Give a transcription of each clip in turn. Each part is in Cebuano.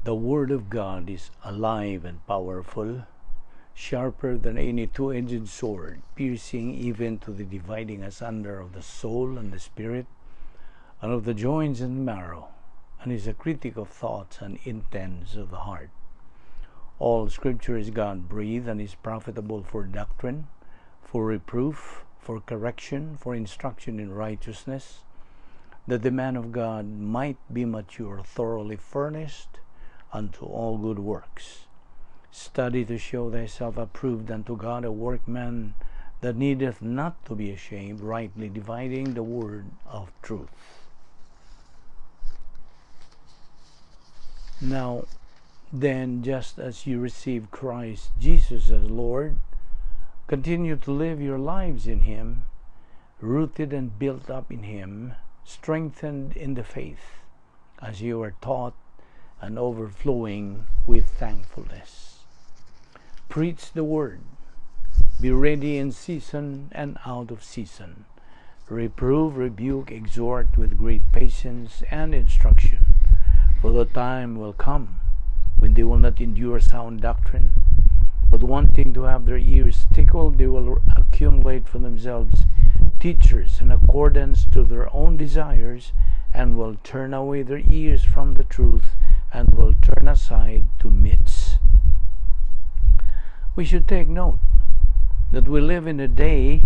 The Word of God is alive and powerful, sharper than any two-edged sword, piercing even to the dividing asunder of the soul and the spirit, and of the joints and marrow, and is a critic of thoughts and intents of the heart. All Scripture is God-breathed and is profitable for doctrine, for reproof, for correction, for instruction in righteousness, that the man of God might be mature, thoroughly furnished unto all good works. Study to show thyself approved unto God, a workman that needeth not to be ashamed, rightly dividing the word of truth. Now, then, just as you receive Christ Jesus as Lord, continue to live your lives in Him, rooted and built up in Him, strengthened in the faith, as you are taught, and overflowing with thankfulness. Preach the word. Be ready in season and out of season. Reprove, rebuke, exhort with great patience and instruction. For the time will come when they will not endure sound doctrine, but wanting to have their ears tickled, they will accumulate for themselves teachers in accordance to their own desires, and will turn away their ears from the truth, and will turn aside to myths. We should take note that we live in a day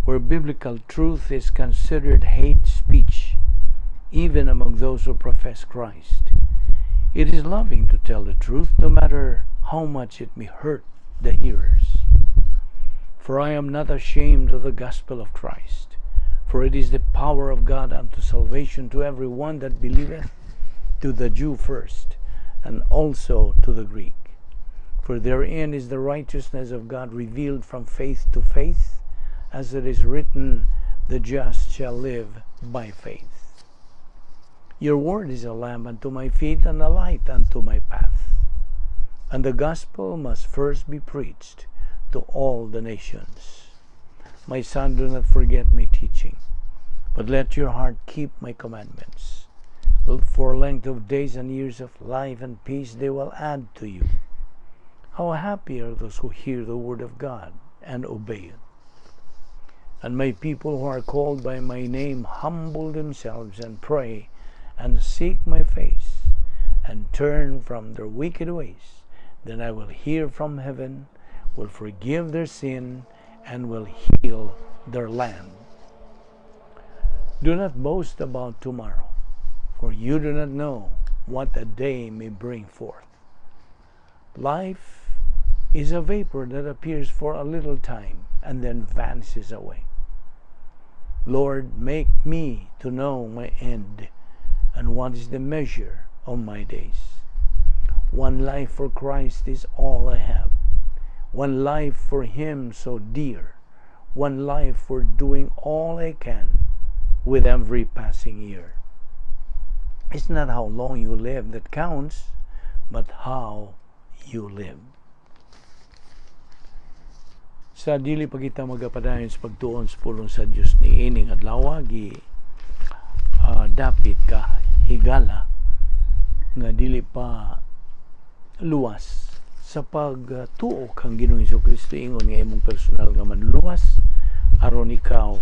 where biblical truth is considered hate speech, even among those who profess Christ. It is loving to tell the truth, no matter how much it may hurt the hearers. For I am not ashamed of the gospel of Christ, for it is the power of God unto salvation to every one that believeth, to the Jew first, and also to the Greek. For therein is the righteousness of God revealed from faith to faith, as it is written, the just shall live by faith. Your word is a lamp unto my feet and a light unto my path. And the gospel must first be preached to all the nations. My son, do not forget my teaching, but let your heart keep my commandments. For length of days and years of life and peace they will add to you. How happy are those who hear the word of God and obey it. And my people who are called by my name humble themselves and pray and seek my face and turn from their wicked ways. Then I will hear from heaven, will forgive their sin, and will heal their land. Do not boast about tomorrow, for you do not know what a day may bring forth. Life is a vapor that appears for a little time and then vanishes away. Lord, make me to know my end and what is the measure of my days. One life for Christ is all I have. One life for Him so dear. One life for doing all I can with every passing year. It's not how long you live that counts, but how you live. Sa dili pa kita magapadayon sa pagtuon sa pulong sa Dios niining adlaw, gi dapit ka higala nga dili pa luwas sa pagtuo kang Ginoong Hesukristo ingon nga imong personal nga manluluwas, aron ikaw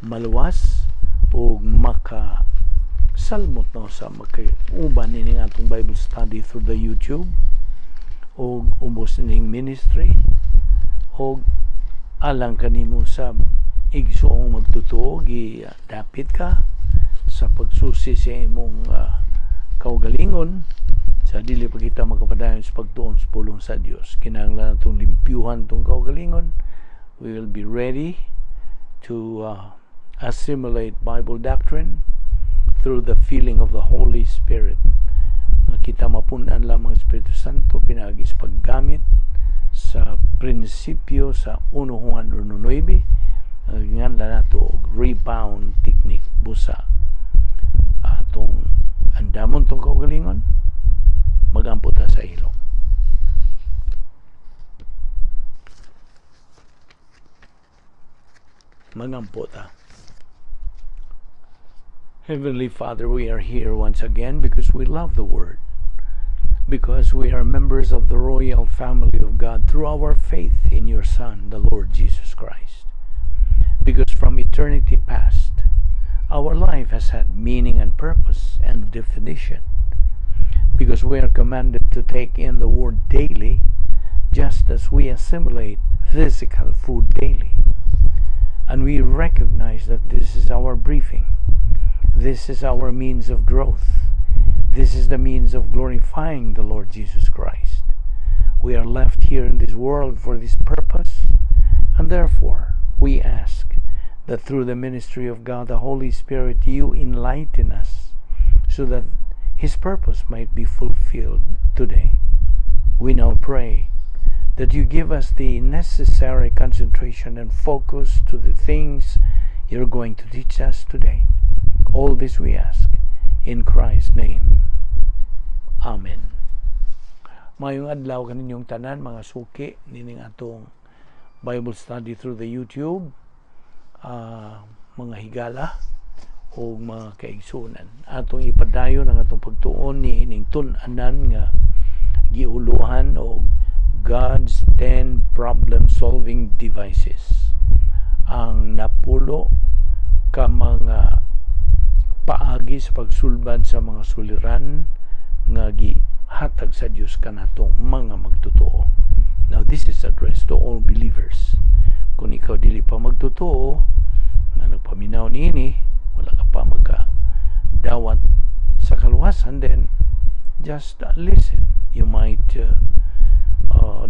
maluwas ug maka salmot na sa makauban nining atong Bible study through the YouTube ug ubos ning ministry og alang kanimo sa igsoong magtutuo, gi dapit ka sa pagsusi sa imong kaugalingon. Sa dili pa kita magkapadayon sa pagtuon sa pulong sa Dios, kinahanglan natong limpyuhan tong kaugalingon. We will be ready to assimilate Bible doctrine through the feeling of the Holy Spirit. Kita mapunan lamang Espiritu Santo pinaagi sa paggamit sa prinsipyo sa 1 Juan 1:9, ngan nato og rebound technique busa atong andamon tong kaugalingon, magampo ta sa ilong. Magampo ta. Heavenly Father, we are here once again because we love the Word. Because we are members of the royal family of God through our faith in your Son, the Lord Jesus Christ. Because from eternity past, our life has had meaning and purpose and definition. Because we are commanded to take in the Word daily, just as we assimilate physical food daily. And we recognize that this is our briefing. This is our means of growth. This is the means of glorifying the Lord Jesus Christ. We are left here in this world for this purpose, and therefore we ask that through the ministry of God the Holy Spirit, you enlighten us so that His purpose might be fulfilled today. We now pray that you give us the necessary concentration and focus to the things you're going to teach us today. All this we ask in Christ's name. Amen. Maayong adlaw kaninyong tanan, mga suki nining atong Bible study through the YouTube, mga higala o mga kaigsunan. Atong ipadayon ang atong pagtuon ni ining tun-anan nga giuluhan og God's 10 problem solving devices. Ang 10 ka mga paagi sa pagsulbad sa mga suliran nga gihatag sa Dios kanatong mga magtotoo. Now, this is addressed to all believers. Kung ikaw dili pa magtotoo nga nagpaminaw niini, wala ka pa magka dawat sa kaluwasan, then just listen. You might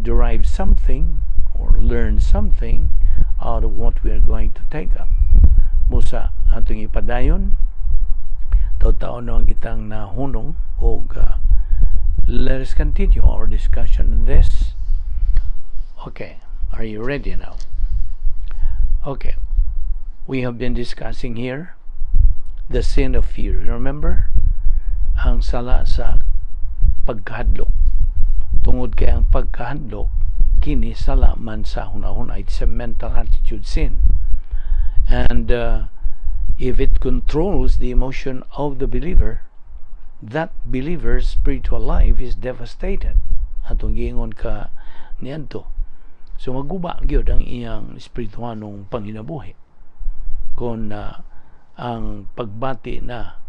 derive something or learn something out of what we are going to take up. Busa atong ipadayon, taw-taon naman kitang nahunong og let us continue our discussion on this. Okay, are you ready now? Okay, we have been discussing here the sin of fear. Remember? Ang sala sa pagkahadlok. Tungod kay ang pagkahadlok, kini sala man sa hunahuna. It's a mental attitude sin. And if it controls the emotion of the believer, that believer's spiritual life is devastated. Atong giingon ka niadto. So maguba gyud ang iyang espirituhanong panginabuhi kung ang pagbati na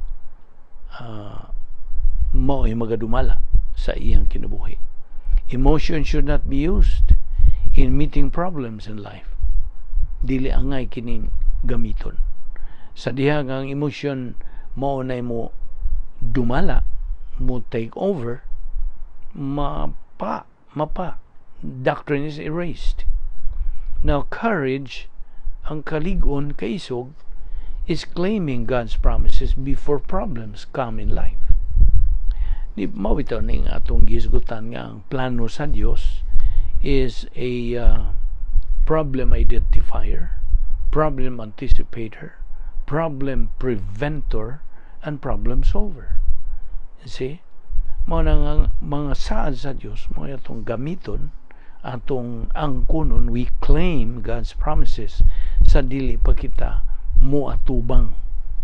mao'y magadumala sa iyang kinabuhi. Emotion should not be used in meeting problems in life. Dili angay kining gamiton. Sa diha nga ang emotion mao na mo dumala, mo take over, mapa, mapa. Doctrine is erased. Now, courage, ang kalig-on, kaisog, is claiming God's promises before problems come in life. Di mao bitaw ning atong gisgutan nga ang plano sa Dios is a problem identifier, problem anticipator, problem preventor, and problem solver. You see? Mao na nga mga saad sa Dios, mao atong gamiton, atong angkunon, we claim God's promises sa dili pa kita moatubang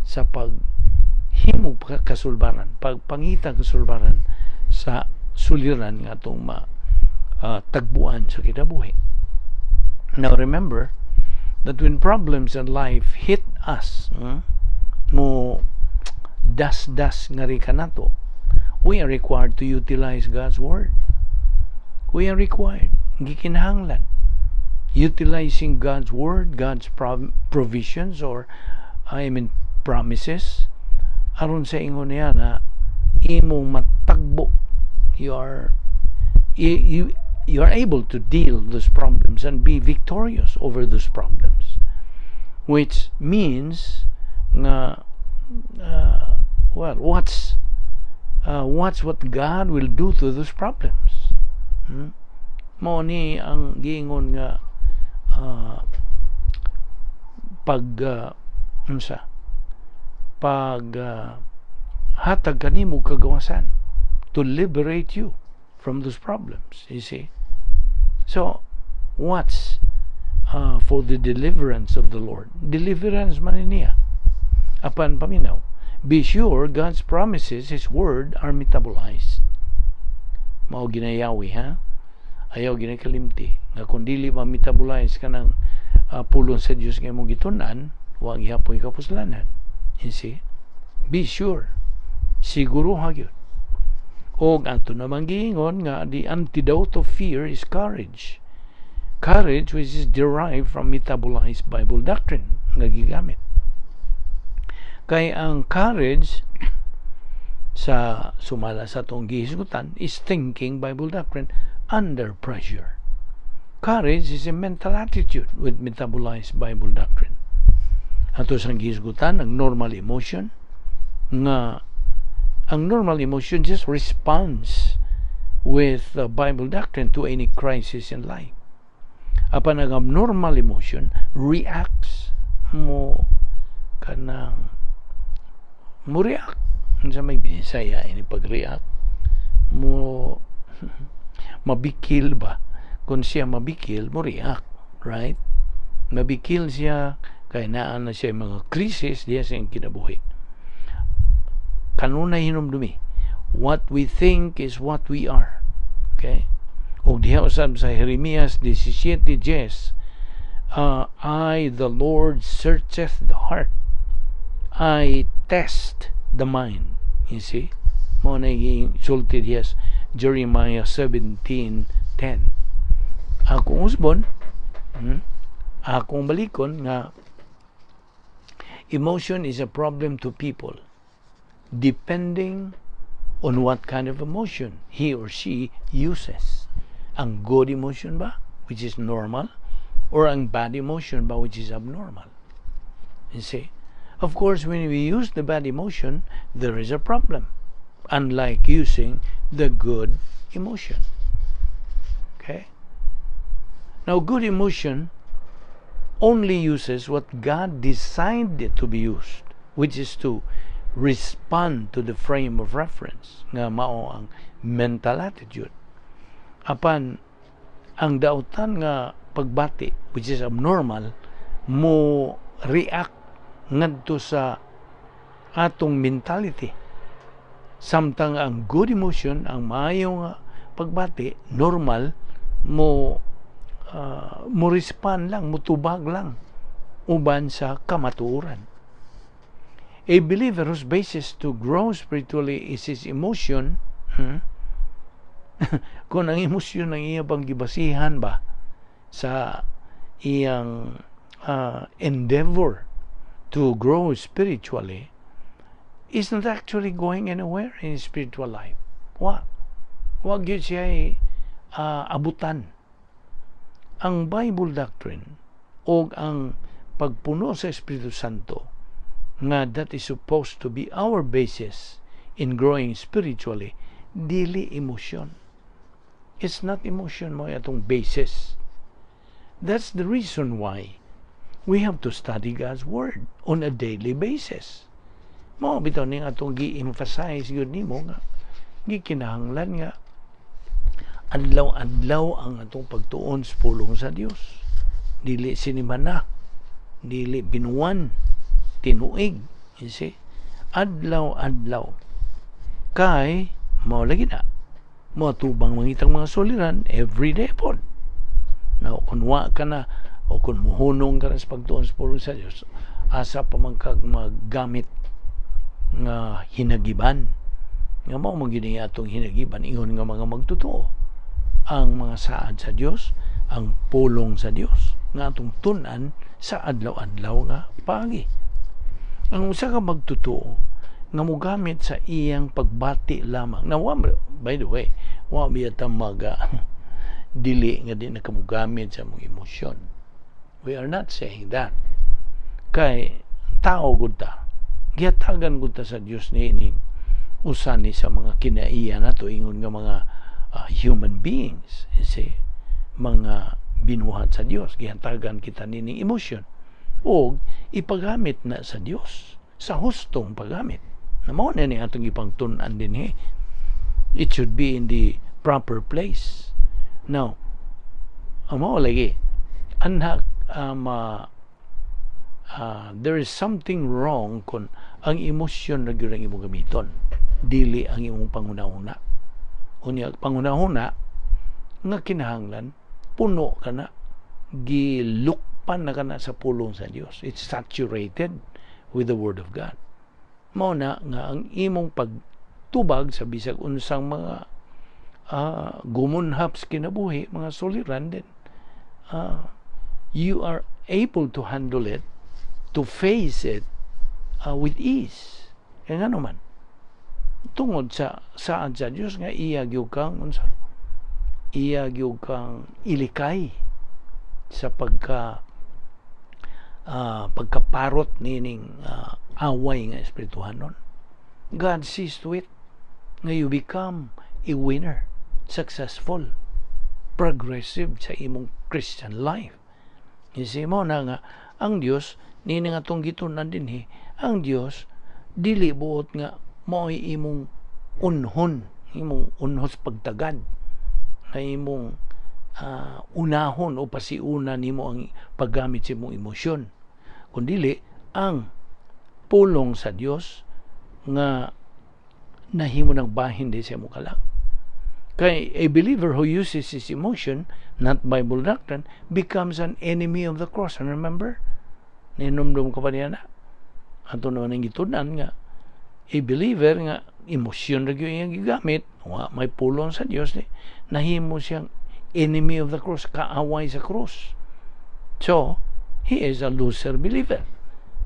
sa pag himo kasulbaran, pagpangita kasulbaran sa suliran nga atong ma tagbuan sa kinabuhi. Now, remember that when problems in life hit us, mo das-das nga ri kanato, we are required to utilize God's Word. We are required. Gikinahanglan. Utilizing God's Word, God's provisions or, I mean, promises, aron sa ingon niya na imong matagbo, you are able to deal those problems and be victorious over those problems, which means nga well, what's what God will do to those problems, Mao ni ang giingon nga pag unsa pag hatag kanimo kagawasan to liberate you from those problems, you see. So what's for the deliverance of the Lord? Deliverance man niya. Apan paminaw, be sure God's promises, His Word, are metabolized. Mao ginayawi, ha? Ayaw ginakalimti nga kung dili ma metabolize kanang pulong sa Dios nga imong gitun-an, wa gihapoy kapuslanan. You see? Be sure. Siguro ha gyud. Og ato namang giingon nga the antidote of fear is courage. Courage which is derived from metabolized Bible doctrine nga gigamit. Kay ang courage sa sumala sa atong gihisgutan is thinking Bible doctrine under pressure. Courage is a mental attitude with metabolized Bible doctrine. Ato sang gihisgutan ang normal emotion, nga ang normal emotion just responds with the Bible doctrine to any crisis in life. Apan ang abnormal emotion reacts mo, kanang mo react. Unsa may Binisaya ini pag-react? Mo mabikil ba? Kung siya mabikil, mo react, right? Mabikil siya kay naa na siya mga krisis diya sa iyang kinabuhi. Kanunay hinumdumi, what we think is what we are. Okay? Og diha usab sa Jeremias 17:10, "I, the Lord, searcheth the heart. I test the mind." You see? Mao na sulti diha Jeremiah 17:10. Akong usbon, akong balikon nga emotion is a problem to people depending on what kind of emotion he or she uses. Ang good emotion ba, which is normal, or ang bad emotion ba, which is abnormal. You see? Of course, when we use the bad emotion, there is a problem, unlike using the good emotion. Okay? Now, good emotion only uses what God designed it to be used, which is to respond to the frame of reference nga mao ang mental attitude. Apan ang dautan nga pagbati, which is abnormal, mo react ngadto sa atong mentality, samtang ang good emotion, ang maayo nga pagbati, normal, mo respond lang, mo tubag lang uban sa kamatuoran. A believer whose basis to grow spiritually is his emotion, Kung ang emosyon ang iya bang gibasihan ba sa iyang endeavor to grow spiritually, is not actually going anywhere in his spiritual life. Wa. Wa gyud siya abutan. Ang Bible doctrine o ang pagpuno sa Espiritu Santo nga that is supposed to be our basis in growing spiritually, dili emotion. It's not emotion mao atong basis. That's the reason why we have to study God's Word on a daily basis. Mao bitaw ning atong gi-emphasize gyud nimo nga gikinahanglan nga adlaw-adlaw ang atong pagtuon sa pulong sa Dios. Dili sinimana, dili binuwan, tinuig, you see? Adlaw-adlaw. Kay mao lagi na moatubang mangitang mga suliran every day pod. Now, kung wa ka na o kung muhunong ka na sa pagtuon sa pulong sa Dios, asa pa man kag maggamit nga hinagiban nga mao man gyud atong hinagiban ingon nga mga magtotoo, ang mga saad sa Dios, ang pulong sa Dios nga atong tun-an sa adlaw-adlaw nga paagi. Ang usa ka magtotoo nga mogamit sa iyang pagbati lamang. Now, by the way, wa biya ta mag dili nga di na kamogamit sa mong emosyon. We are not saying that. Kay tao gud ta. Gihatagan gud ta sa Dios niining usa ni sa mga kinaiya nato ingon nga mga human beings, you see? Mga binuhat sa Dios, gihatagan kita nining emosyon og ipagamit na sa Dios sa hustong paggamit. Na mao na ni atong ipangtun-an dinhi. It should be in the proper place. Now, mao lagi anak, there is something wrong kung ang emosyon na gyud ang imong gamiton, dili ang imong panguna-una. Unya panghunahuna nga kinahanglan puno ka na, gilukpan na ka na sa pulong sa Dios. It's saturated with the Word of God. Mao na nga ang imong pagtubag sa bisag unsang mga gumunhap sa kinabuhi, mga suliran din, you are able to handle it, to face it with ease. Kaya nga naman, tungod sa saad sa Dios nga iya gyud kang unsa, iya gyud kang ilikay sa pagkaparot nining away nga espirituhanon. God sees to it nga you become a winner, successful, progressive sa imong Christian life. You see mo na nga ang Dios nini nga atong gitun-an dinhi, ang Dios dili buot nga mao'y imong unhon, imong unhos pagtagad, na imong unahon o pasiuna nimo ang paggamit sa imong emosyon. Kundili ang pulong sa Dios nga nahimo ng bahin di sa imong kalag. Kay a believer who uses his emotion, not Bible doctrine, becomes an enemy of the cross. And remember, ninumdum ka pa niya na. Ato naman ang gitun-an nga a believer nga emosyon ra gyud iyang gigamit, wa may pulong sa Dios, ni nahimo siyang enemy of the cross, kaaway sa cross. So, he is a loser believer.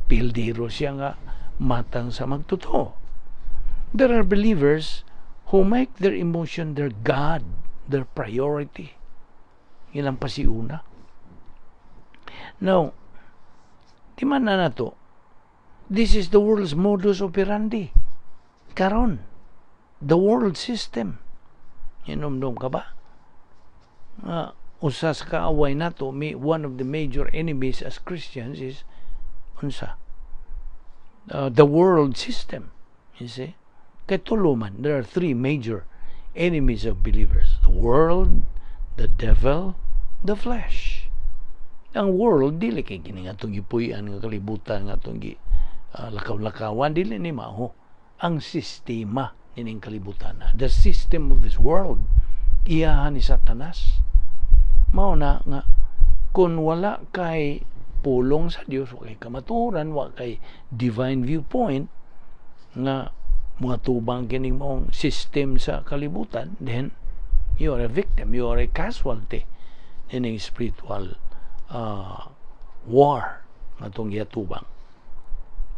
Pildiro siya nga matang sa magtotoo. There are believers who make their emotion their God, their priority. Ilang pasiuna. Now, di man na nato, this is the world's modus operandi. Karon, the world system. Hinumdum ka ba? Usa sa kaaway nato, may, one of the major enemies as Christians is unsa? The world system. You see? Kay tulo man, there are three major enemies of believers: the world, the devil, the flesh. Ang world, dili kay kini nga atong gipuy-an nga kalibutan nga atong gi lakaw-lakawan, dili ni mao. Ang sistema nining kalibutan na. The system of this world, iyahan ni Satanas. Mao na nga kung wala kay pulong sa Dios, wa kay kamatuoran, wa kay divine viewpoint nga mga tubang kining maong system sa kalibutan, then you are a victim, you are a casualty ining spiritual war nga atong giatubang.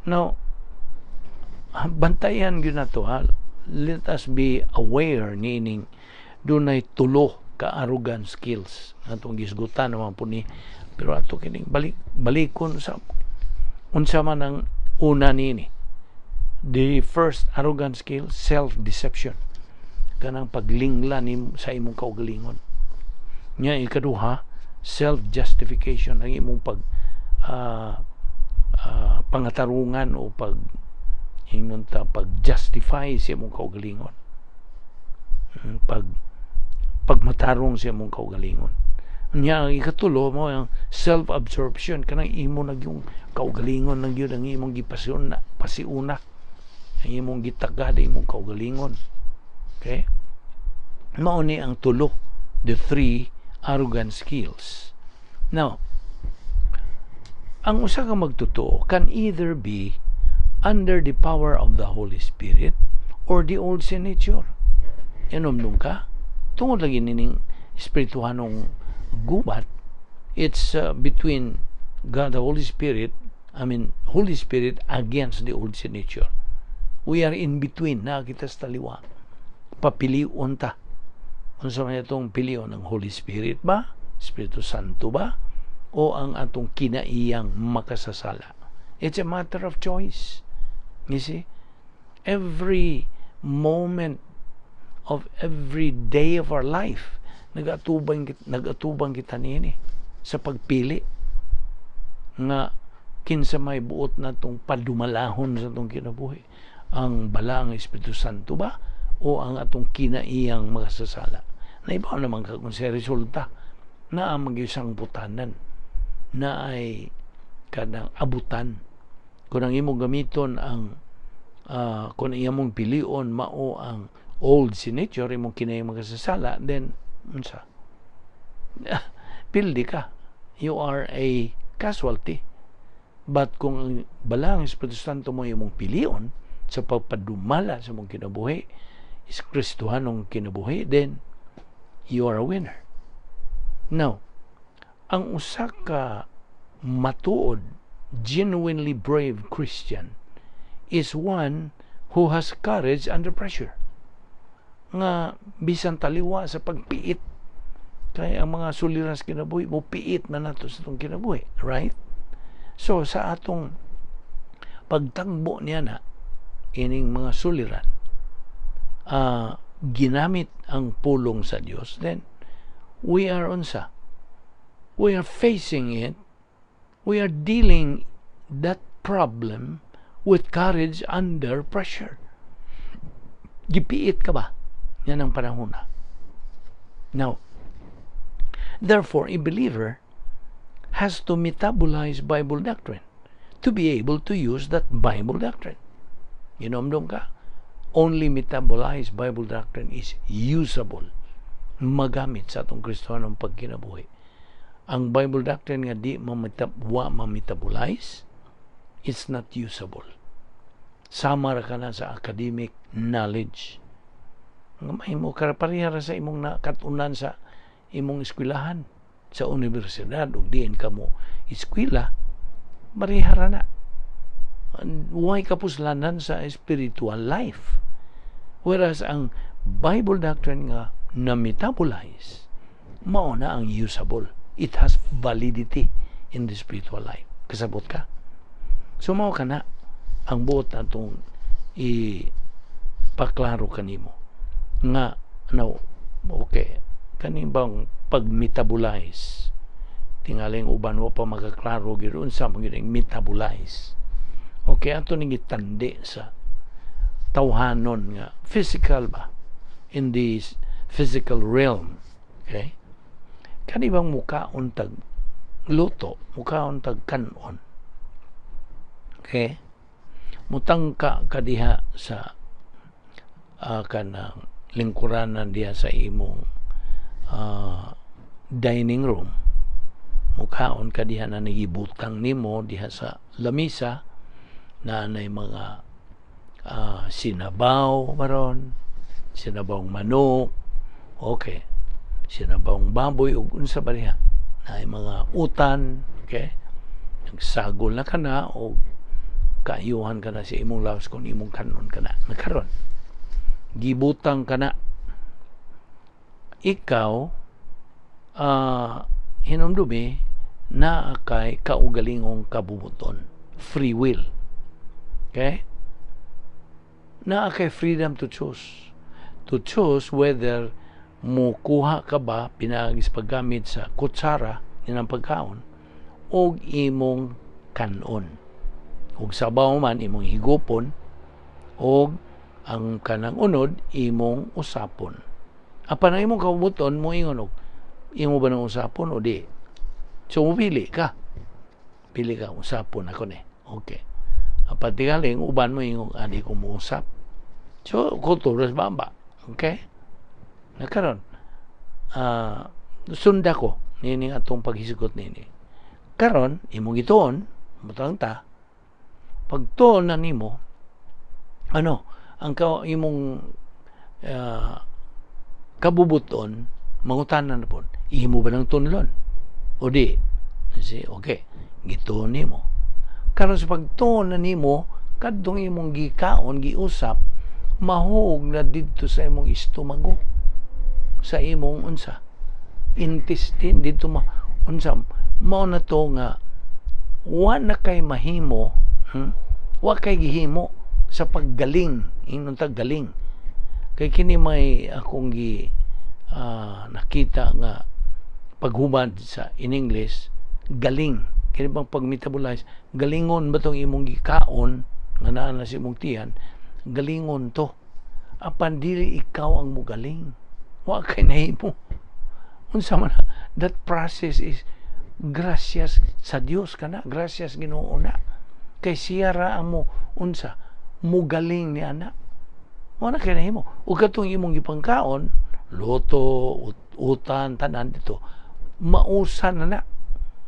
Now, bantayan gyud nato ha. Let us be aware niining dunay tulo ka arrogant skills nga atong gisgutan naman po ni, pero ato kining balik balikon sa unsa man ang una niini. The first arrogant skill, self-deception, kanang paglingla ni sa imong kaugalingon. Nya ikaduha, self-justification, ang imong pag pangatarungan o pag ingnon ta pag justify sa imong kaugalingon, pag pagmatarong sa imong kaugalingon. Nya ang ikatulo mo ang self-absorption, kanang imo na yung kaugalingon lang yun ang imong gipasiuna pasiuna, ang imong gitagad ang imong kaugalingon. Okay, mao ni ang tulo, the three arrogant skills. Now, ang usa ka magtotoo can either be under the power of the Holy Spirit or the old sin nature. Inomdum ka? Tungod lagi nining espirituhanong gubat, it's between God, the Holy Spirit, I mean, Holy Spirit against the old sin nature. We are in between, na kita sa taliwa. Papilion ta. Unsa man itong pilion, ng Holy Spirit ba? Espiritu Santo ba? O ang atong kinaiyang makasasala? It's a matter of choice. You see? Every moment of every day of our life, nagatubang kita niini sa pagpili nga kinsa may buot natong padumalahon sa atong kinabuhi, ang bala ang Espiritu Santo ba o ang atong kinaiyang makasasala. Naibaw naman ka kung sa resulta na ang mag-isang putanan na ay kanang abutan kung ang imong gamiton ang kung ang imong pilion mao ang old sin nature, imong kinahing makasasala, then unsa, pildi ka, you are a casualty. But kung ang Balaang Espiritu Santo mo imong pilion sa pagpadumala sa imong kinabuhi is Kristohanong kinabuhi, then you are a winner. Now, ang usa ka matuod, genuinely brave Christian is one who has courage under pressure, nga bisan taliwa sa pagpiit, kay ang mga suliran sa kinabuhi mo piit man nato sa atong kinabuhi, right? So sa atong pagtagbo niya na ining mga suliran, ginamit ang pulong sa Dios, then we are unsa, we are facing it, we are dealing that problem with courage under pressure. Gipiit ka ba yan ang panahon na. Now, therefore, a believer has to metabolize Bible doctrine to be able to use that Bible doctrine. Ginomdom ka? Only metabolized Bible doctrine is usable. Magamit sa atong Kristohanong pagkinabuhi. Ang Bible doctrine nga di wa ma-metabolize, it's not usable. Sama ra ka na sa academic knowledge nga mahimo ka pareha ra sa imong nakatunan sa imong eskwelahan sa universidad ug diin ka mo eskwela, pareha ra na. Way kapuslanan sa spiritual life, whereas ang Bible doctrine nga na metabolize, mao na ang usable. It has validity in the spiritual life. Kasabot ka? So mao kana ang buot natong ipaklaro kanimo nga no. Okay, kani bang pag-metabolize, tingaling uban wa pa makaklaro gyud unsa man gyud ang metabolize. Okay, ato ning gitandi sa tawhanon nga physical ba, in the physical realm. Okay, kani bang mukaon tag luto, mukaon tag kanon, okay, mutangka ka diha sa kanang lingkuranan diha sa imong dining room, mukaon ka diha na nagibutang nimo diha sa lamisa na nay mga sinabaw maron, sinabawng manok, okay, sinabawng baboy ug unsa ba diha, naay mga utan. Okay, nagsagol na ka na og kaayuhan ka na sa imong lawas kung imong kanon ka na. Nakaron gibutang ka na, ikaw, hinumdumi naa kay kaugalingong kabubuton, free will. Okay, naa kay freedom to choose whether mukuha ka ba pinaagi sa paggamit sa kutsara ng pagkaon og imong kanon, ug sabaw man imong higupon og ang kanang unod imong usapon. Apan ang imong kabubuton mo ingon og imo ba nang usapon o di. So pili ka, pili ka, usapon ako ni. Okay, apan tingaling uban mo ingong adi ko mousap. So kultura sa baba. Okay, nakaron sunda ko nining atong paghisgot nini. Karon imong gituon, butang ta, pagtuon na nimo, ano ang ka, imong kabubuton mangutana na pud, imo ba nang tunlon o di? See, okay, gituon nimo. Karon sa pagtuon na nimo, kadtong imong gikaon, giusap, mahug na didto sa imong estomago, sa imong unsa, intestine didto ma unsa. Mao na to nga wa na kay mahimo, Wa kay gihimo sa paggaling, ingnon ta galing, kay kini may akong gi nakita nga paghubad sa in English, galing. Kini bang pag-metabolize, galingon ba tong imong gikaon nga naa na sa imong tiyan? Galingon to, apan dili ikaw ang mugaling. Wa kay nahimo. Unsa man, that process is gracias sa Dios kana, gracias Ginoo na, kay siya ra ang mo unsa, mugaling ni ana. Mo na kay nahimo. Ug katong imong gipangkaon, luto, utan, tanan dito, mausa na na.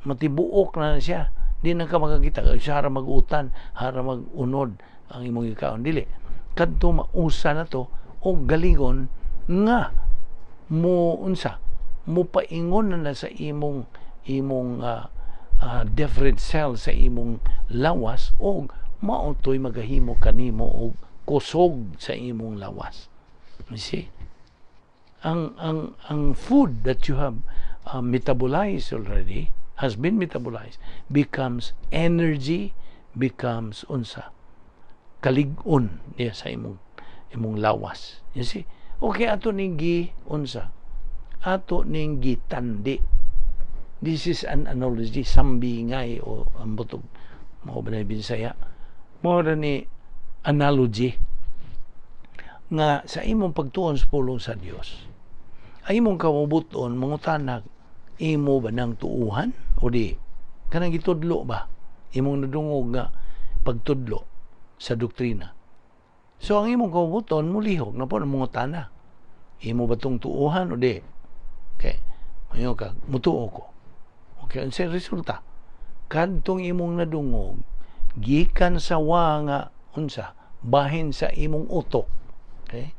Matibuok na na siya. Di na ka makakita. Siya hara mag-utan, hara mag-unod ang imong gikaon. Dili. Kadto mausa na to o galingon nga mo unsa mo paingon na na sa imong different cells sa imong lawas og mao to'y magahimo kanimo og kusog sa imong lawas. You see? Ang food that you have metabolized already, has been metabolized, becomes energy, becomes unsa kalig-on niya sa imong lawas. You see? Okay, ato ning gi unsa, ato ning gitandi. This is an analogy, sambingay o ang butog mao ba na Bisaya, mao ra ni analogy nga sa imong pagtuon sa pulong sa Dios, ay imong kabubuton, mangutana, imo ba nang tuuhan o di kanang gitudlo ba, imong nadungog nga pagtudlo sa doktrina? So ang imong kabubuton mulihok na po ng mangutana, imo ba tong tuuhan o di? Okay, mayo ka, mutuo ko. Okay, unsay resulta? Kadtong imong nadungog gikan sa wa nga unsa bahin sa imong utok. Okay,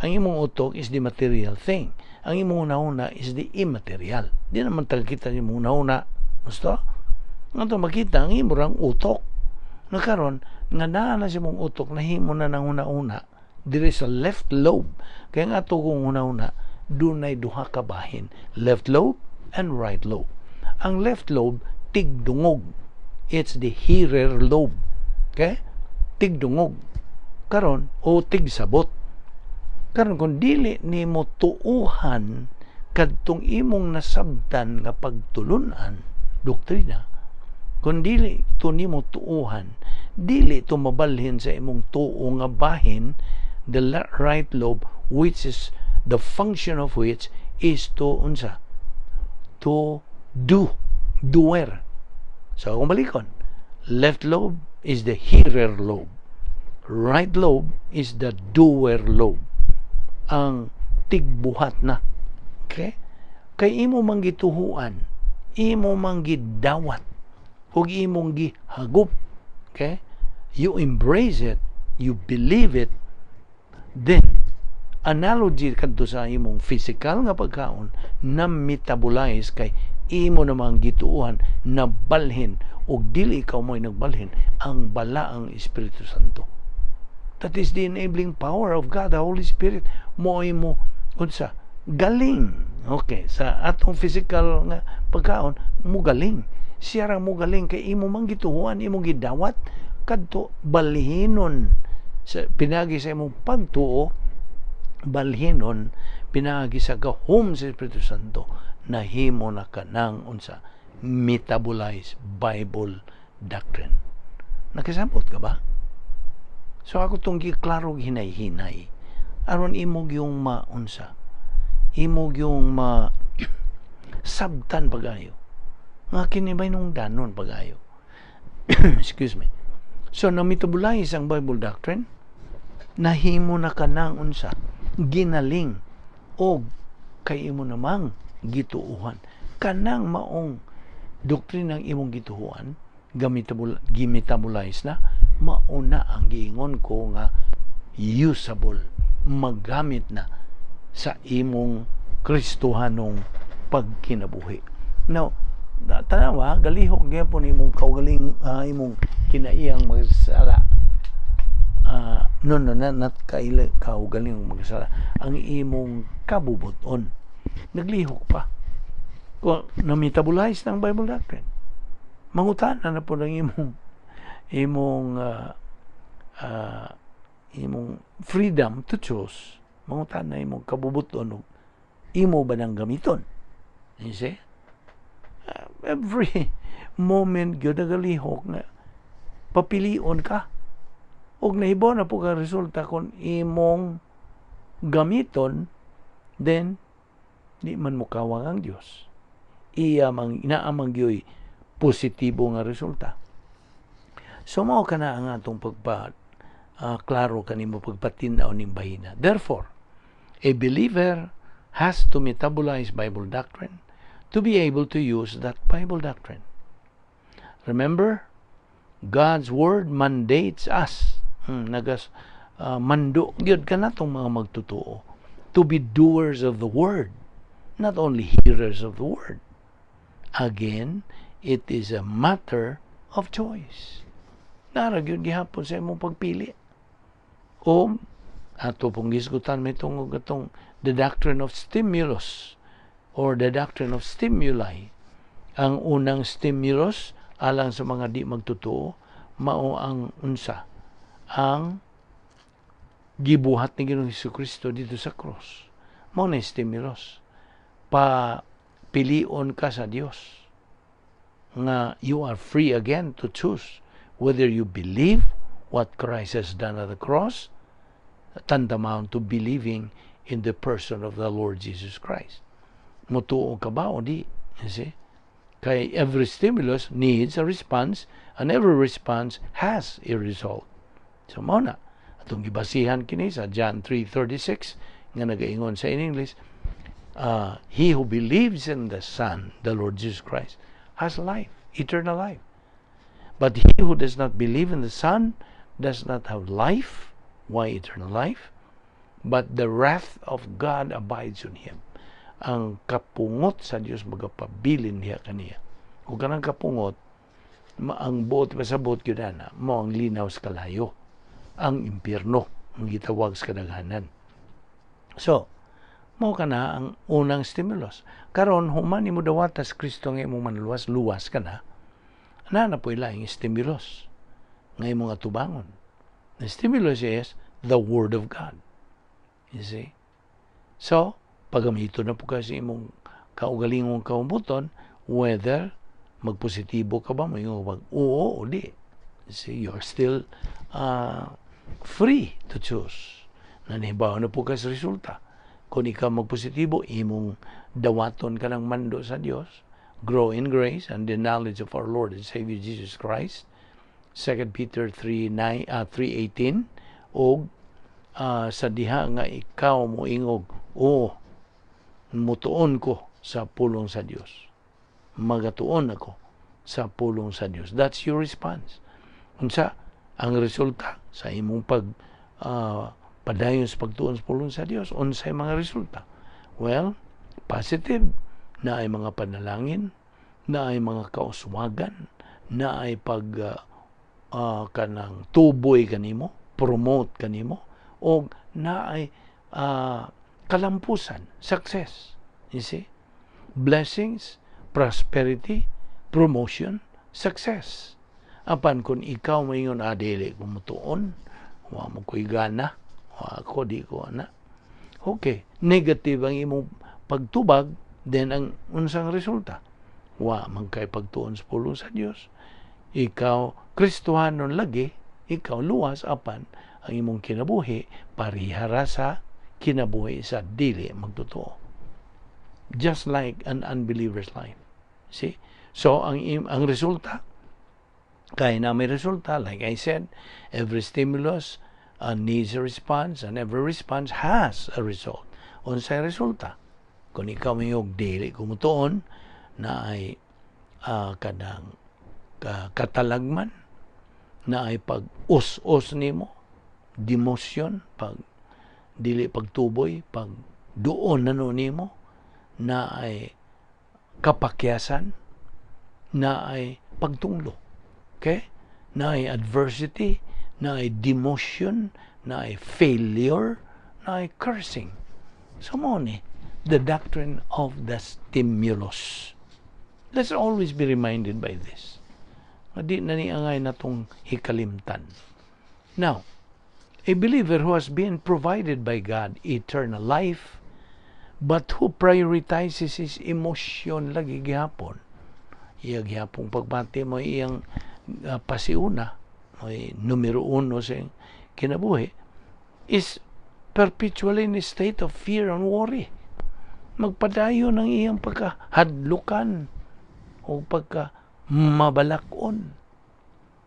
ang imong utok is the material thing. Ang imong hunahuna is the immaterial. Di naman kita imong hunahuna. Gusto? Nga to makita ang imong utok. Nga karon nga naa na sa imong utok, nahimo na ng hunahuna diri sa left lobe. Kaya nga ato kong hunahuna dunay duha ka bahin, left lobe and right lobe. Ang left lobe tigdungog. It's the hearer lobe. Okay? Tigdungog. Karon o tigsabot. Karon kung dili nimo tuuhan kadtong imong nasabtan nga pagtulunan, doktrina, kung dili to nimo tuuhan, dili to mabalhin sa imong tuo nga bahin, the right lobe, which is the function of which is to unsa, to do, doer. So kung balikon, left lobe is the hearer lobe, right lobe is the doer lobe, ang tigbuhat na. Okay? Kay imo mang gituhuan, imo mang gidawat, ug imong gihagop. Okay? You embrace it, you believe it, then analogy kadto sa imong physical nga pagkaon na metabolize kay imo namang gituuhan, na balhin, ug dili ikaw mo'y nagbalhin, ang balaang Espiritu Santo. That is the enabling power of God, the Holy Spirit. Mo mo unsa galing. Okay, sa atong physical nga pagkaon, mo galing. Siya ra mo galing kay imo man gituhuan, imo gidawat kadto balhinon sa pinagi sa imong pagtuo, balhinon pinagi sa gahom sa Espiritu Santo, nahimo na kanang unsa metabolize Bible doctrine. Nakasabot ka ba? So ako tong giklaro hinay-hinay aron imo gyung maunsa, imo gyung ma sabtan pagayo nga kini bay nung danon pagayo. Excuse me. So na metabolize ang Bible doctrine, nahimo na kanang unsa ginaling, og kay imo namang gituuhan kanang maong doktrina ang imong gituuhan, gimetabolize na, mauna ang giingon ko nga usable, magamit na sa imong Kristohanong pagkinabuhi. Now, tanawa, galihok gyapon imong kaugaling, imong kinaiyang magsala. No, not, not kaila, kaugaling magsala. Ang imong kabubuton. Naglihok pa. Kung na-metabolize ng Bible doctrine, mangutana na po ng imong freedom to choose, mangutana imong kabubuton og imo ba nang gamiton? You see? Every moment gyud nagalihok nga papilion ka. Og nahibaw na po ka resulta kung imong gamiton, then di man mukawang ang Dios. Iya mang inaamang gyoy positibo nga resulta. So mao kana ang atong pagpa Klaro kanimo pagpatin-aw ning bahina. Therefore, a believer has to metabolize Bible doctrine to be able to use that Bible doctrine. Remember, God's word mandates us. Nagas mando gyud kanatong mga magtotoo to be doers of the word, not only hearers of the word. Again, it is a matter of choice. Naa ra gyud gihapon sa imong pagpili. O ato pong gisgutan may tungod atong the doctrine of stimulus or the doctrine of stimuli. Ang unang stimulus alang sa mga di magtotoo mao ang unsa? Ang gibuhat ni Ginoong Kristo dito sa cross. Mao na stimulus. Pa pilion ka sa Dios nga you are free again to choose whether you believe what Christ has done at the cross, tantamount to believing in the person of the Lord Jesus Christ. Mutuo ka ba o di? You see? Kay every stimulus needs a response and every response has a result. So mao na atong gibasihan kini sa John 3:36 nga nagaingon sa in English, "He who believes in the Son, the Lord Jesus Christ, has life, eternal life. But he who does not believe in the Son does not have life." Why eternal life? "But the wrath of God abides on him." Ang kapungot sa Dios magapabilin diha kaniya. Ug kanang kapungot, ang buot pasabot gyud ana, mao ang linaw sa kalayo, ang impyerno, ang gitawag sa kadaghanan. So, mao kana ang unang stimulus. Karon human nimo dawata sa Kristo nga imong manluwas, luwas ka na. Naa na po'y laing stimulus nga imong atubangon. The stimulus is the Word of God. You see? So, pagamito na po kasi imong kaugalingong kaumbuton, whether magpositibo ka ba, mo mag oo o di. You see, you're still free to choose. Nanibaw na po ka sa resulta. Kung ikaw magpositibo, imong dawaton ka ng mando sa Dios, grow in grace and the knowledge of our Lord and Savior Jesus Christ. 2 Peter 3:9, 3:18. Og sa diha nga ikaw mo ingog, "O mutuon ko sa pulong sa Dios, magatuon ako sa pulong sa Dios," that's your response. Unsa ang resulta sa imong pag padayon sa pagtuon sa pulong sa Dios? Unsay mga resulta? Well, positive na ay mga panalangin, na ay mga kauswagan, na ay pag kanang tuboy kanimo, promote kanimo, o na ay kalampusan, success. You see? Blessings, prosperity, promotion, success. Apan kung ikaw moingon, "Ah, dili ko mutuon, wa mo ko'y gana, wa ako, di ko ana." Okay, negative ang imong pagtubag, then ang unsang resulta? Wa man kay pagtuon sa pulong sa Dios. Ikaw, Kristohanon lagi, ikaw luwas, apan ang imong kinabuhi parihara sa kinabuhi sa dili magtotoo. Just like an unbeliever's life. See? So, ang resulta, kaya na may resulta, like I said, every stimulus needs a response and every response has a result. Unsay resulta? Kung ikaw may dili kumutuon na ay kanang katalagman, na ay pag us-us nimo, demotion, pag dili pagtuboy, pag duon na no nimo, na ay kapakyasan, na ay pagtunglo. Okay? Na ay adversity, na ay demotion, na ay failure, na ay cursing. So mo ni, the doctrine of the stimulus. Let's always be reminded by this. Nga di na ni angay natong hikalimtan. Now, a believer who has been provided by God eternal life, but who prioritizes his emotion lagi gihapon, iya gihapong pagbati mo iyang pasiuna, may numero uno sa kinabuhi, is perpetually in a state of fear and worry. Magpadayon ang iyang pagkahadlukan o pagka mabalakon,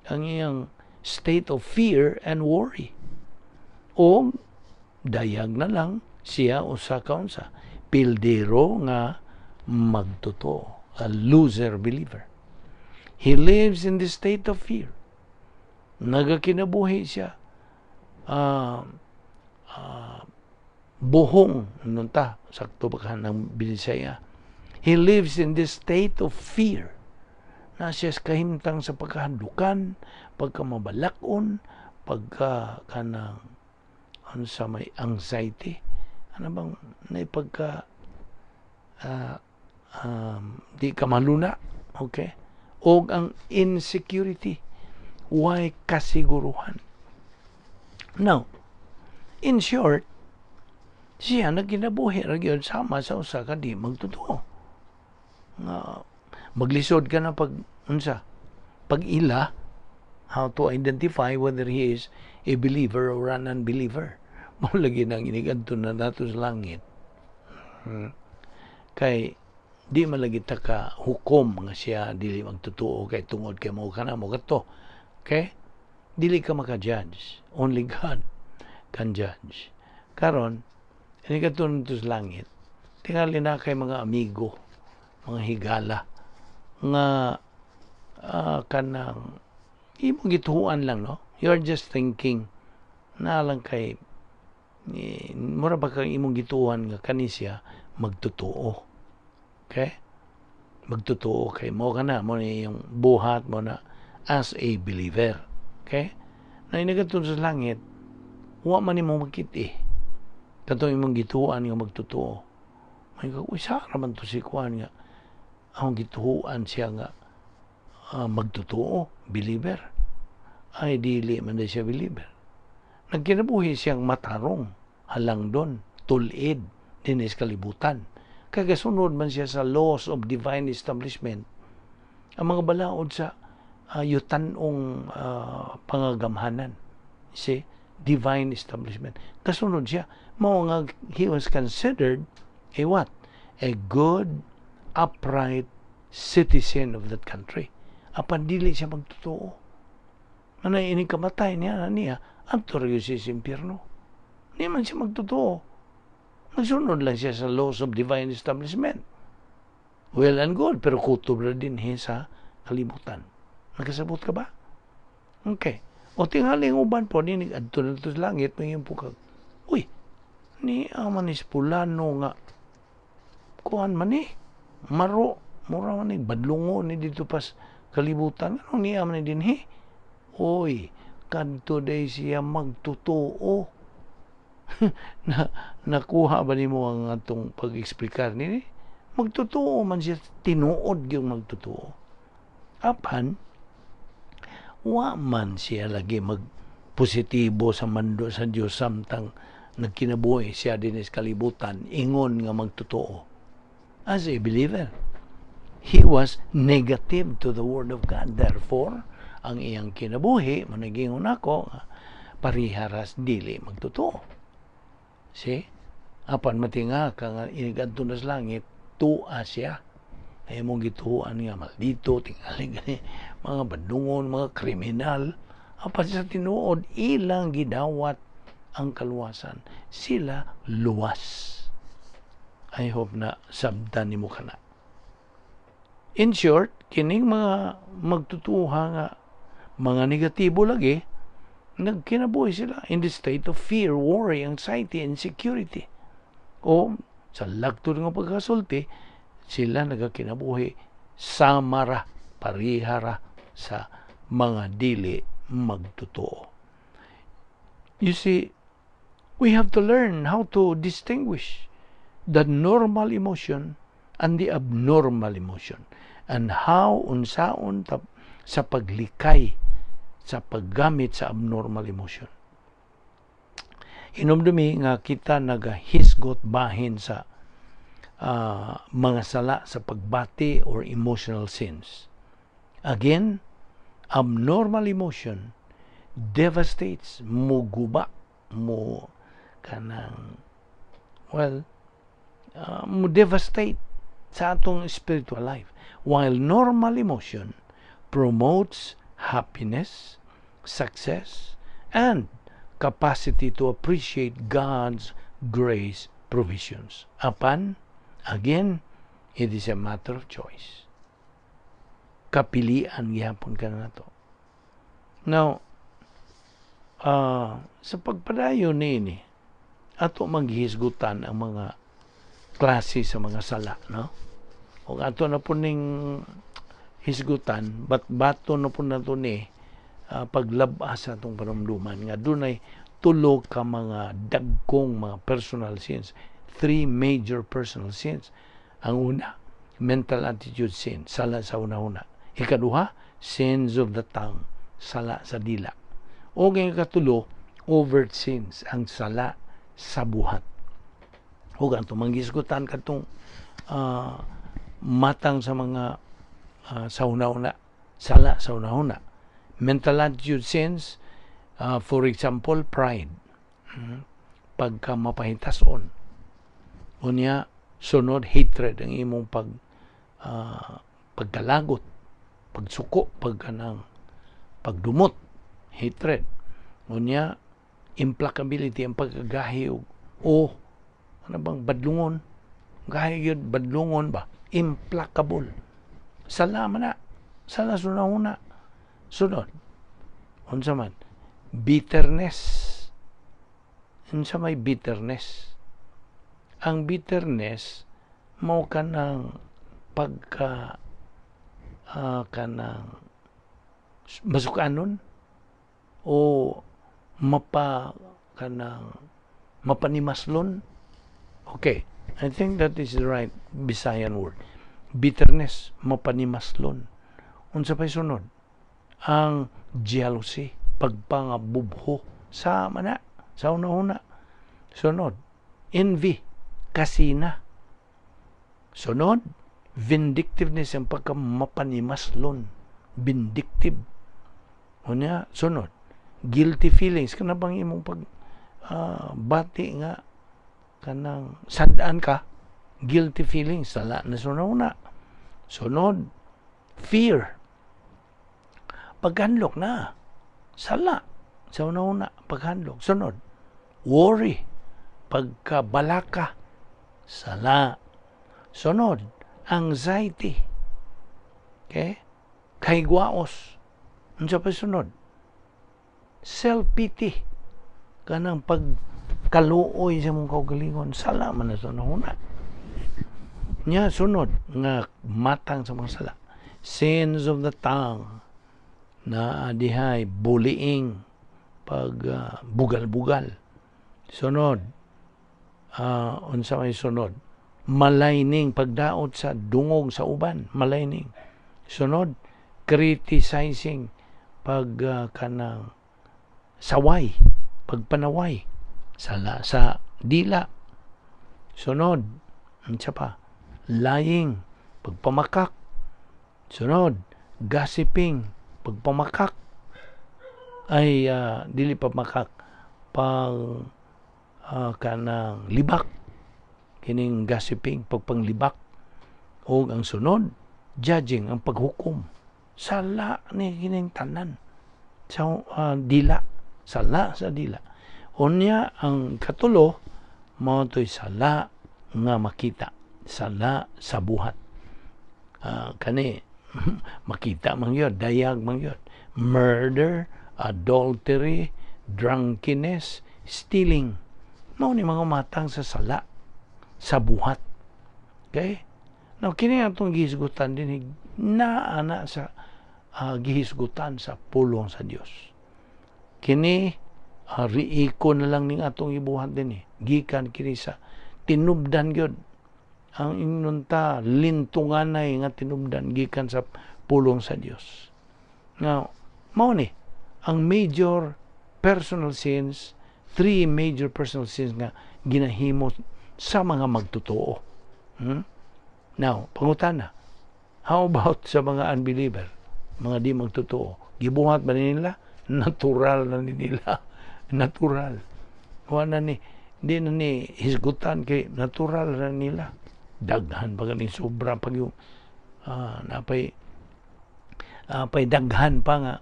ang iyang state of fear and worry. O dayag na lang siya usa ka unsa? Pildero nga magtotoo, a loser believer. He lives in the state of fear. Nagakinabuhi siya buhong nunta sakto ba ka ng Binisaya. He lives in this state of fear na siya kahimtang sa pagkahadlukan, pagkamabalakon, pagka kanang ano sa may anxiety, ano bang na pagka di ka maluna, okay? O ang insecurity, way kasiguruhan. Now, in short, siya nagkinabuhi ra gyud sama sa usa ka di magtotoo. Nga maglisod ka na pag unsa, pag-ila, how to identify whether he is a believer or an unbeliever. Mao lagi nang inigadto na nato sa langit. Kay di man lagi ta ka hukom nga siya dili magtotoo kay tungod kay mo kana mo kato. Okay? Dili ka maka-judge. Only God can judge. Karon, inigadto nato sa langit, tingali na kay mga amigo, mga higala nga kanang imong gituohan lang, no? You're just thinking na lang kay eh, mura ba kang imong gituohan nga kani siya magtotoo. Okay? Magtotoo kay mo kana mo ni yung buhat mo na as a believer. Okay? Na inigadto sa langit, wa man nimo makit-i katong imong gituohan nga magtotoo. May ka, uy, sa man to si kuan nga akong gituohan siya nga magtotoo, believer. Ay, dili man siya believer. Nagkinabuhi siyang matarong, halangdon, tulid, dinis kalibutan. Kagasunod man siya sa laws of divine establishment. Ang mga balaod sa yutanong pangagamhanan. See? Divine establishment. Kasunod siya. Mao nga he was considered a what? A good, upright citizen of that country. Apan dili siya magtotoo. Ano ini kamatay niya niya adto ra siya sa impyerno. Di man siya magtotoo. Nagsunod lang siya sa laws of divine establishment. Well and good, pero kutob ra din sa kalibutan. Nagkasabot ka ba? Okay. O tingali ang uban po, ni adto na sa langit, may po kag, uy, ni aman is pulano nga, kuan man ni, maro, mura man ni, badlungo ni dito pas kalibutan, anong niya man ni dinhi? Oy, kadto day siya magtotoo. Na nakuha ba nimo ang atong pag-eksplikar nini? Magtotoo man siya, tinuod yung magtotoo. Apan, wa man siya lagi magpositibo sa mando sa Dios samtang nagkinabuhi siya din sa kalibutan, ingon nga magtotoo. As a believer, he was negative to the Word of God. Therefore, ang iyang kinabuhi, managingon ako, pariharas dili magtotoo. See? Apan matinga ka nga inigadto na sa langit, tua siya. Ay mong gituohan nga maldito, tingali gani, mga bandungon, mga kriminal. Apan sa tinuod, ilang gidawat ang kaluwasan. Sila luwas. I hope na sabdan nimo kana. In short, kining mga magtutuha nga mga negatibo lagi, nagkinabuhi sila in the state of fear, worry, anxiety, insecurity. O sa lagtod nga pagkasulti, sila nagakinabuhi samara, parihara sa mga dili magtotoo. You see, we have to learn how to distinguish the normal emotion and the abnormal emotion and how unsaon ta, sa paglikay sa paggamit sa abnormal emotion. Hinumdumi nga kita nagahisgot bahin sa mga sala sa pagbati or emotional sins. Again, abnormal emotion devastates, muguba, mo kanang, well, mo devastate sa atong spiritual life. While normal emotion promotes happiness, success, and capacity to appreciate God's grace provisions. Apan, again, it is a matter of choice. Kapilian gihapon ka nato. Now, sa pagpadayon niini, ato maghisgutan ang mga klase sa mga sala, no? O ato na po ning hisgutan, bat bato na po nato ni paglabas sa atong panumduman nga dunay tulo ka mga dagkong mga personal sins, three major personal sins. Ang una, mental attitude sin, sala sa una-una. Ikaduha, sins of the tongue, sala sa dila. O ang ikatulo, overt sins, ang sala sa buhat. Ug ang tumanggisgutan katong matang sa mga sa una-una, sala sa una-una. Mental attitude sins, for example, pride. Pagka mapahitason. Unya, sunod, hatred, ang imong pagkalagot, pagsuko, pagkanang pagdumot, hatred. Unya, implacability, ang pagkagahi o ano bang badlungon, gahi yun, badlungon ba, implacable. Sala man na, sala sa una. Sunod, unsa man, bitterness. Unsa may bitterness? Ang bitterness mao kanang pagka kanang masukanon o mapa kanang mapanimaslon. Okay, I think that is the right Bisayan word. Bitterness, mapanimaslon. Unsa pay sunod? Ang jealousy, pagpangabubho sa mana sa una-una. Sunod, envy, kasina. Sunod, vindictiveness, ang pagka mapanimaslon, vindictive. Unya, sunod, guilty feelings, kana bang imong pag bati nga kanang sad-an ka, guilty feelings, sala na sa una. Sunod, fear, paghanlok na, sala sa una-una, paghanlok. Sunod, worry, pagkabalaka, sala. Sunod, anxiety, okay, kahigwaos. Unsa pa sunod? Self-pity, kanang pagkaluoy sa mong kaugalingon, sala man na sa una. Nya, sunod nga matang sa mga sala, sins of the tongue, na dihay bullying, pag bugal-bugal. Sunod, unsa may sunod? Maligning, pagdaot sa dungog sa uban, maligning. Sunod, criticizing, pag kanang saway, pagpanaway, sala sa dila. Sunod, unsa pa? Lying, pagpamakak. Sunod, gossiping, pagpamakak. Ay, dili pamakak, pag kanang libak, kining gossiping, pagpanglibak. O ang sunod, judging, ang paghukom. Sala ni kining tanan sa dila, sala sa dila. Unya, ang katulo mao to'y sala nga makita, sala sa buhat. Kani makita man gyud, dayag man gyud: murder, adultery, drunkenness, stealing. Mao ni mga matang sa sala sa buhat. Okay, now kini atong gihisgutan din naa na sa gihisgutan sa pulong sa Dios. Kini riiko na lang ning atong ibuhat din eh. Gikan kini sa tinubdan gyud, ang ingnon ta lintunganay nga tinubdan gikan sa pulong sa Dios. Now, mao ni ang major personal sins, three major personal sins nga ginahimo sa mga magtotoo. Now, pangutana, how about sa mga unbeliever, mga di magtotoo? Gibuhat ba nila? Natural na nila. Natural. Wala ni, di na ni hisgutan kay natural na nila. Daghan pa ganing sobra pag yung napay pay daghan pa nga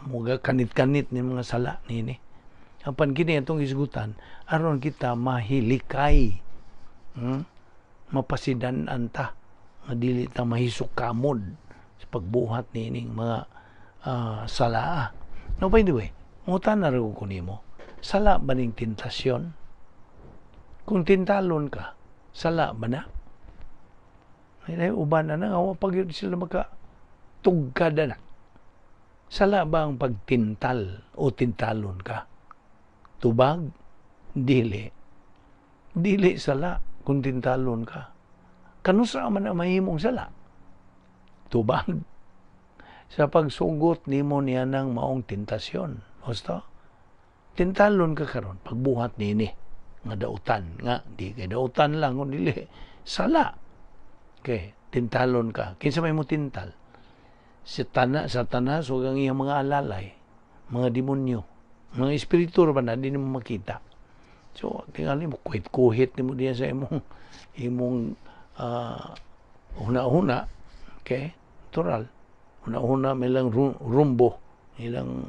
muga kanit-kanit ni mga sala nini. Apan kini atong isgutan aron kita mahilikay. Mapasidan-an ta nga dili ta mahisukamod sa pagbuhat niining mga salaa. Now, by the way, mangutana ra ko nimo, sala ba ning tentasyon? Kung tintalon ka, sala ba na? Ay, uban na nga, wa pa gyud sila maka tugkad na. Sala ba ang pagtintal o tintalon ka? Tubag? Dili. Dili sala kung tintalon ka. Kanusa man ang mahimong sala? Tubag. Sa pagsugot nimo niya ng maong tentasyon. Husto? Tintalon ka karon pagbuhat nini nga dautan nga di kay dautan lang kung dili sala. Okay, tintalon ka. Kinsa may mo tintal? Si Satanas ug ang iyang mga alalay, mga demonyo, mga espiritu ba na di nimo makita. So, tingali mo kuhit-kuhit nimo diya sa imong imong huna-huna, okay? Natural. Huna-huna may lang rumbo, ilang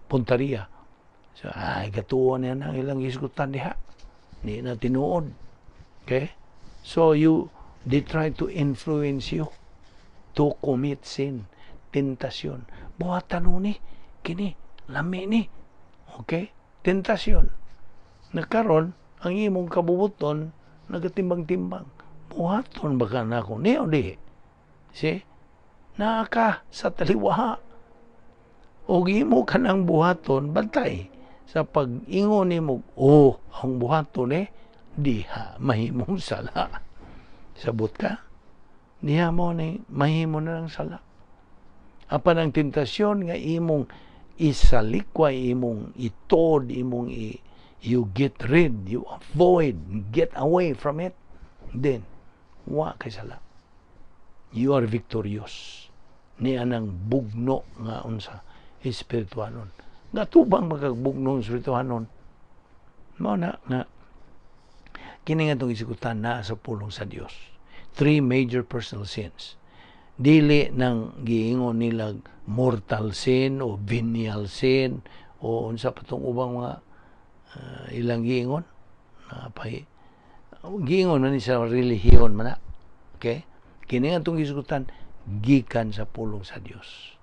punteriya. So, ay, katuwa niya na ilang isgutan diha. Di na tinuod. Okay? So, they try to influence you to commit sin. Tentasyon. Buhatan ni, kini, lami ni. Okay? Tentasyon. Nakaron, ang imong kabubuton, nagatimbang-timbang. Buhaton ba ka na ako? Ni o di? See? Naa ka sa taliwa. O imo ka ng buhaton, bantay. Sa pag-ingon nimo, oh, ang buhaton eh, diha mahimong sala. Sabot ka? Diha mo ni mahimo na lang sala. Apan ang tentasyon nga imong isalikway, imong itod, imong you get rid, you avoid, get away from it, then, wa kay sala. You are victorious. Ni anang bugno nga unsa espirituanon. Nga tubang makagbugno ang espirituanon. Mao na nga kini nga itong isigutan na sa pulong sa Dios. Three major personal sins. Dili nang giingon nila mortal sin o venial sin o unsa pa tong ubang mga ilang giingon pay giingon man ni sa relihiyon man na. Okay, kini nga itong gisgutan gikan sa pulong sa Dios,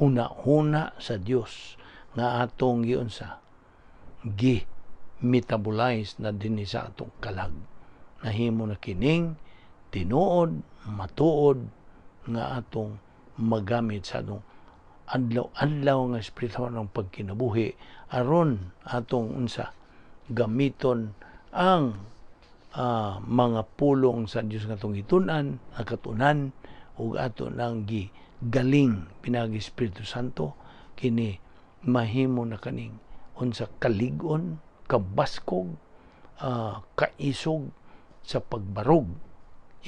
huna-huna sa Dios nga atong giunsa gi metabolize na dinhi sa atong kalag, nahimo na kining tinuod matuod nga atong magamit sa atong adlaw-adlaw nga espiritual ng pagkinabuhi aron atong unsa gamiton ang mga pulong sa Dios nga atong gitun-an, nakatunan ug ato nang gigaling pinaagi Espiritu Santo. Kini mahimo na kaning unsa kalig-on, kabaskog, kaisog sa pagbarog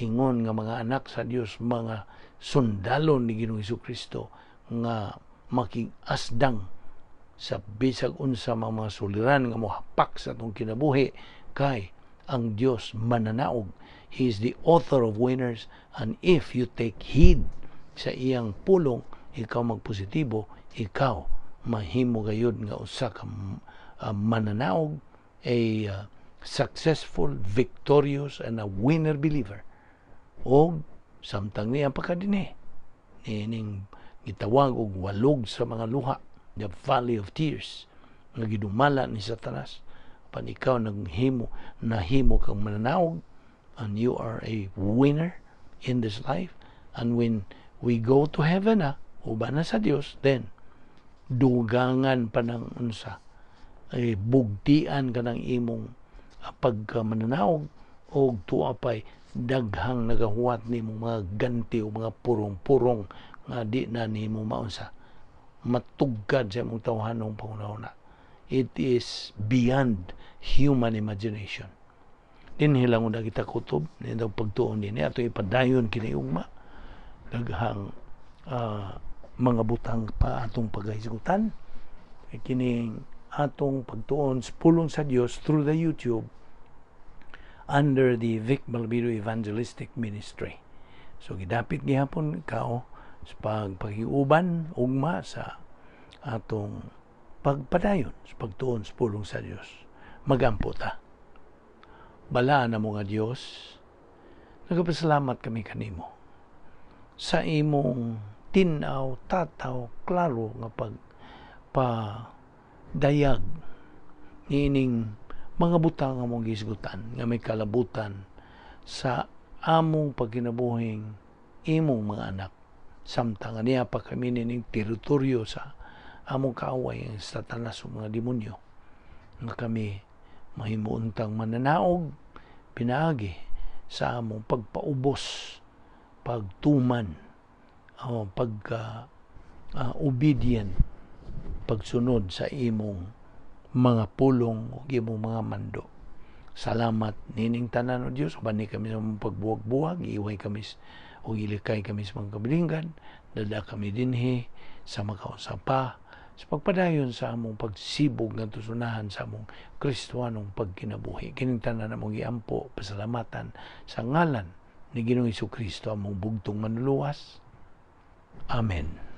ingon nga mga anak sa Dios, mga sundalo ni Ginoong Kristo nga makig-asdang sa bisag unsa mga suliran nga mohapak sa atong kinabuhi, kay ang Dios mananaog. He is the author of winners, and if you take heed sa iyang pulong, ikaw magpositibo, ikaw mahimo gayud nga usa ka mananaog, a successful, victorious and a winner believer. Og samtang niya pa ka dinhi niining gitawag og walog sa mga luha, the valley of tears, nga gidumala ni Satanas, pan ikaw naghimo, nahimo kang mananaog, and you are a winner in this life. And when we go to heaven na uban na sa Dios, then dugangan pa ng unsa ay bugtian ka ng imong pagkamananaog og tuwa pay daghang nagahuwat nimo mga ganti o mga purong-purong nga di na nimo maunsa matugkad sa imong tawhanong panghuna. It is beyond human imagination. Dinhi lang una kita kutob nitong pagtuon dinhi. Ato ipadayon kini ugma. Daghang mga butang pa atong paghisgutan. Kining atong pagtuon sa pulong sa Dios through the YouTube under the Vic Balbido Evangelistic Ministry. So gidapit gihapon ikaw sa pagpakiuban ugma sa atong Pagpadayon sa pagtuon sa pulong sa Dios. Magampo ta. Balaan namo nga Dios, nagapasalamat kami kanimo sa imong tin-aw, tataw, klaro nga pag pa dayag niining mga butang among gisgutan nga may kalabutan sa among pagkinabuhing imong mga anak samtang niya pa kami nining teritoryo sa among kaaway, ang Satanas ug mga demonyo, nga kami mahimuuntang mananaog pinaagi sa among pagpaubos, pagtuman o pagka obedient, pagsunod sa imong mga pulong ug imong mga mando. Salamat nining tanan, O Dios. Ubani kami sa among pagbuwag-buwag, iway kami ug ilikay kami sa mga kabilinggan, dada kami dinhi sa makausa pa sa pagpadayon sa among pagsibog nga tusunahan sa among Kristohanong pagkinabuhi. Kining tanan among giampo, pasalamatan sa ngalan ni Ginoong Kristo, among bugtong Manluluwas. Amen.